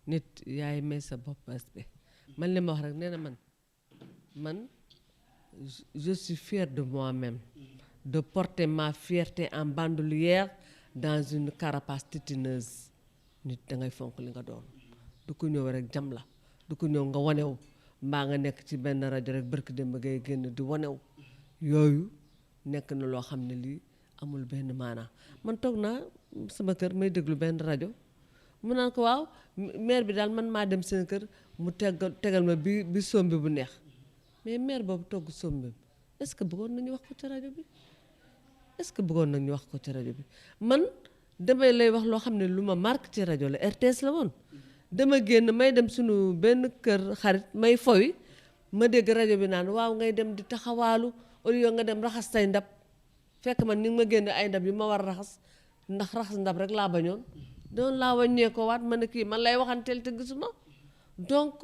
nit yaay may sa bopp respect man li ma wax rek nee na man je suis fière de moi-même de porter ma fierté en bandoulière dans une carapace titineuse nit da ngay fonk li nga doon du ko ñëw rek jam la du ko ñëw nga wanew mbaa nga nekk ci benn rajo rek barki dem ba ngay génn di wanew yooyu nekk na loo xam ne lii amul benn maanaa man toog naa sama kër may déglu benn rajo mu naan ko waaw maire bi daal man maa dem seen kër mu tegal ma bi sombi bu neex mais maire boobu togg sombi est-ce que bëggoon nañu wax ko ci rajo bi est-ce que bëggoon nañu wax ko ci rajo bi man damay lay wax loo xam ne lu ma marque ci rajo la RTS la woon dama génn may dem suñu benn kër xarit may fowi ma dégg rajo bi naan waaw ngay dem di taxawaalu au lieu nga dem raxas say ndab fekk man ni nga ma génn ay ndab yu ma war a raxas ndax raxas ndab rek laa bañoon doon laa wàññee ko waat ma ne kii man lay waxanteel te gisuma donc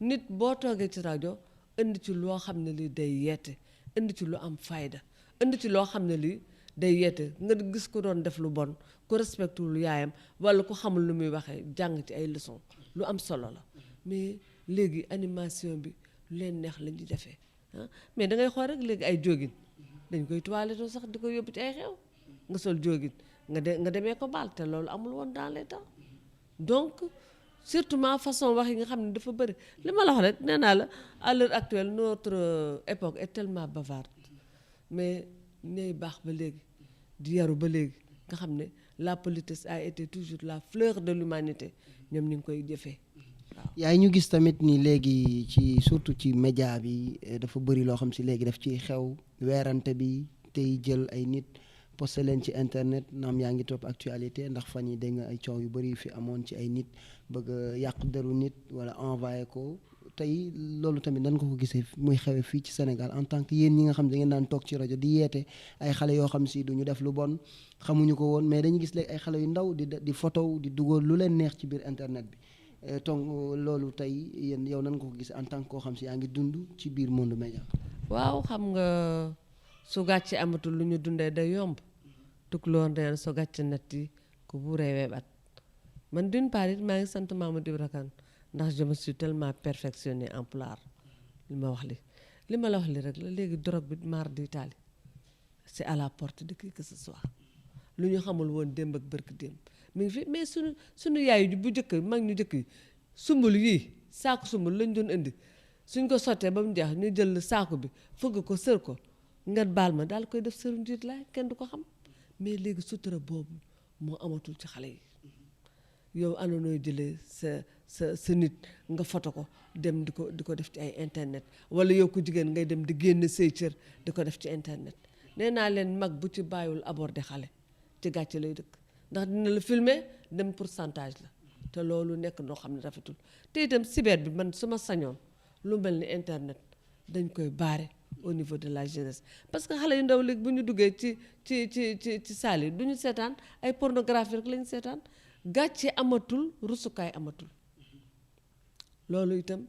nit boo toogee ci rajo indi ci loo xam ne lii day yeete indi ci lu am fayda indi ci loo xam ne lii day yeete nga gis ko doon def lu bon ku respecté lu yaayam walla ku xamul lu muy waxee jàng ci ay leçon lu am solo la mais léegi animation bi lu leen neex la ñuy defee mais da ngay xool rek léegi ay jógin dañ koy toiletoo sax di ko yóbbu ci ay xew nga sol jógin nga demee ko baal te loolu amul woon dans les temps donc surtout ma façon wax yi nga xam ne dafa bëri li ma la wax rek nee naa la à l'heure actuelle notre époque est tellement bavarde mais ñooy baax ba léegi di yaru ba léegi nga xam ne la politesse a été toujours la fleur de l'humanité ñoom ñu ngi koy jëfee waaw. yaay ñu gis tamit ni léegi ci surtout ci média bi dafa bëri loo xam si léegi daf ciy xew weerante bi tey jël ay nit posté leen ci internet naam yaa ngi topp actualité ndax fan yi dégg nga ay coow yu bëri fi amoon ci ay nit bëgg a yàq deru nit wala envoyé ko tey loolu tamit nan nga ko gisee muy xewe fii ci Sénégal en tant que yéen ñi nga xam ne da ngeen daan toog ci rajo di yeete ay xale yoo xam si du ñu def lu bon xamuñu ko woon mais dañu gis léegi ay xale yu ndaw di photo di dugal lu leen neex ci biir internet bi donc loolu tey yéen yow nan nga ko gisee en tant que koo xam si yaa ngi dund ci biir monde média. waaw xam nga su gàcce amatul lu ñu dundee day yomb tukulóor neen su gàcce nat yi ku bu reewee bat man d'une part it maa ngi sant Mamadou Ibra Kane ndax je me suis tellement perfectionné en pulaar li ma wax li ma la wax li rek la léegi drogue bi maar di taali c'est à la porte de qui que ce soit lu ñu xamul woon démb ak bërki démb mi ngi fi mais suñu yaay bu njëkk mag ñu njëkk yi sumbul yii saaku sumbul lañ doon indi suñ ko sottee ba mu jeex ñu jël saaku bi fëgg ko sër ko nga baal ma daal koy def sëru njiit laay kenn du ko xam mais léegi sutura boobu moo amatul ci xale yi yow ana nooy jëlee sa nit nga foto ko dem di ko def ci ay internet wala yow ko jigéen ngay dem di génn say cër di ko def ci internet nee naa leen mag bu ci bàyyiwul aborder xale ci gàcce lay dëkk ndax dina la filmer dem pourcentage la te loolu nekk noo xam ne rafetul te itam cyber bi man su ma sañoon lu mel ni internet dañ koy baare au niveau de la jeunesse parce que xale yu ndaw léegi bu ñu duggee ci salle yi du ñu seetaan ay pornographie rek lañu seetaan gàcce amatul rusukaay amatul loolu itam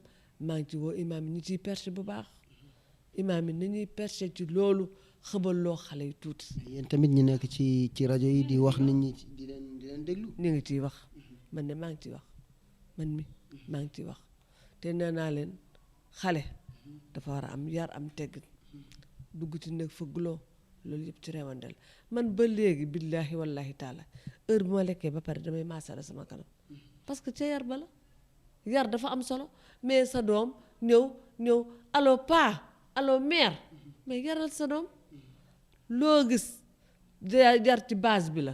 maa ngi ci woo imaam yi ñu ciy perche bu baax imaam yi nañuy perche ci loolu xëbal loo xale yi tuuti. yéen tamit ñu nekk ci rajo yi di wax nit ñi di leen déglu. ñu ngi ciy wax man de maa ngi ciy wax man mi maa ngi ciy wax te nee naa leen xale dafa war a am yar am tegg dugg ci nekk fëggloo loolu yëpp ci rewandel man ba léegi billaahi wallaahi taala heure bu ma lekkee ba pare damay maasale sama kanam parce que ca yar ba la yar dafa am solo mais sa doom ñëw allo pa allo mère mais yaral sa doom loo gis jar ci base bi la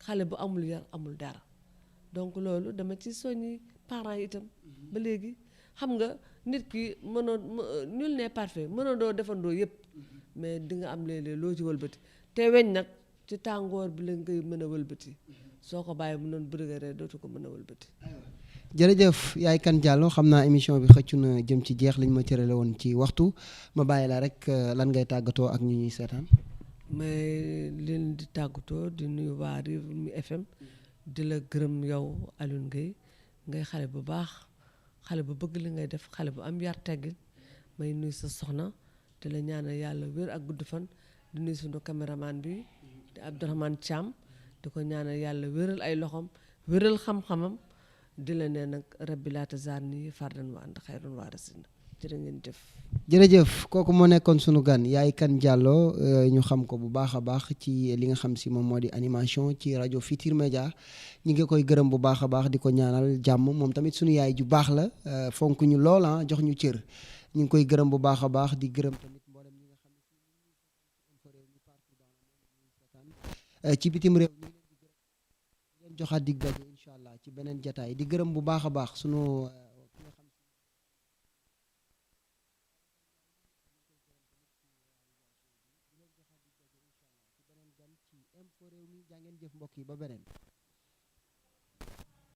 xale bu amul yar amul dara donc loolu dama ci soññi parents yi itam ba léegi xam nga nit ki nul n'est parfait mënoo doo defandoo yëpp mais di nga am léeg-léeg loo ci wëlbati te weñ nag ci tàngoor bi la ngay mën a wëlbati soo ko bàyyi mu noonu brigade dootu ko mën a wëlbati. jërëjëf Yaye Kane Diallo xam naa émission bi xëccu na jëm ci jeex liñ ma cërale woon ci waxtu ma bàyyi la rek lan ngay tàggatoo ak ñu ñuy seetaan. mais leen di tàggatoo di nuyu waa Rewmi FM di la gërëm yow Alioune Gueye ngay xale bu baax xale bu bëgg li ngay def xale bu am yar teggin may nuyu sa soxna di la ñaanal yàlla wér ak gudd fan di nuyu sunu caméraman bi di Abdourahmane Thiam di ko ñaanal yàlla wéral ay loxoom wéral xam-xamam di la ne nag rabbi laa tazarni fardan wa anta xayrul waarisiin jërë ngeen jëf. jërëjëf kooku moo nekkoon sunu gan Yaye Kane Diallo ñu xam ko bu baax a baax ci li nga xam si moom moo di animation ci rajo Futurs Médias ñi ngi koy gërëm bu baax a baax di ko ñaanal jàmm moom tamit sunu yaay ju baax la fonk ñu lool jox ñu cër ñu ngi koy gërëm bu baax a baax di gërëm tamit mboolem ñi nga xam ne ci bitim réew ñi leen joxaat dig daje incha allah ci beneen jataay di gërëm bu baax a baax sunu info réew mi jaa ngeen jëf mbokk yi ba beneen